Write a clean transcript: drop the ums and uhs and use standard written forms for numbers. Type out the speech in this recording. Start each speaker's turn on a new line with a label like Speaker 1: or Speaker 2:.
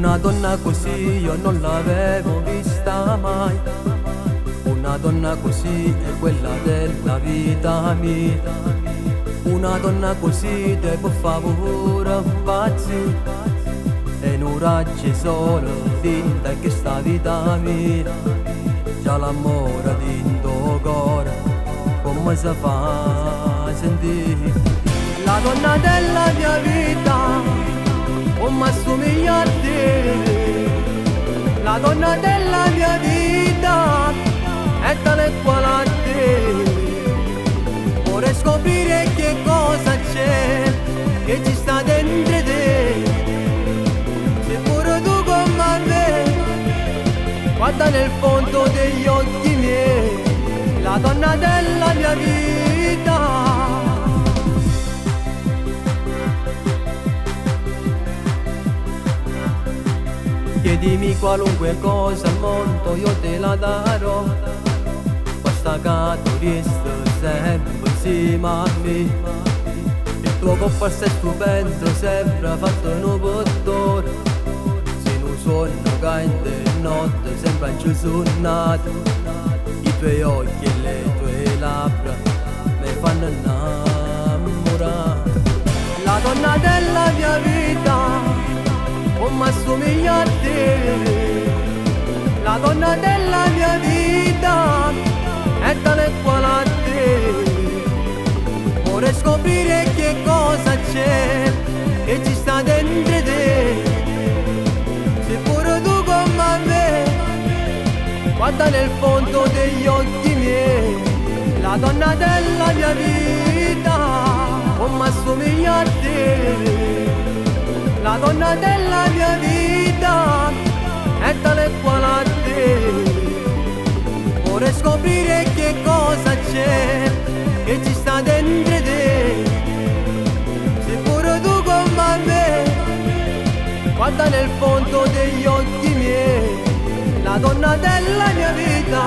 Speaker 1: Una donna così io non l'avevo vista mai. Una donna così è quella della vita mia. Una donna così te può far pure impazzì. E nu raggio 'e sole dint' a chesta vita mia. Già l'amore dint' 'o core comme se fa sentì. La donna della mia vita, comme assomiglia a te. La donna della mia vita è tale e quale a te. Vorrei scoprire che cosa c'è che ci sta dentro te. Se pure tu come me, guarda nel fondo degli occhi miei, la donna della mia vita. Chiedimi qualunque cosa al mondo, io te la darò. Basta che tu resti sempre insieme a me. Il tuo corpo è stupendo, sembra fatto nu pittore. Sei nu suonno che in de notte sembra incisonnato. I tuoi occhi e le tue labbra mi fanno innamorare. La donna della mia vita, come assomiglia a te. La donna della mia vita è tale e quale a te. Vorrei scoprire che cosa c'è che ci sta dentro te. Se pure tu come me, guarda nel fondo degli occhi miei, la donna della mia vita, come assomiglia a te. La donna della mia vita è tale e quale a te. Vorrei scoprire che cosa c'è che ci sta dentro te. Se pure tu come me, guarda nel fondo degli occhi miei, la donna della mia vita.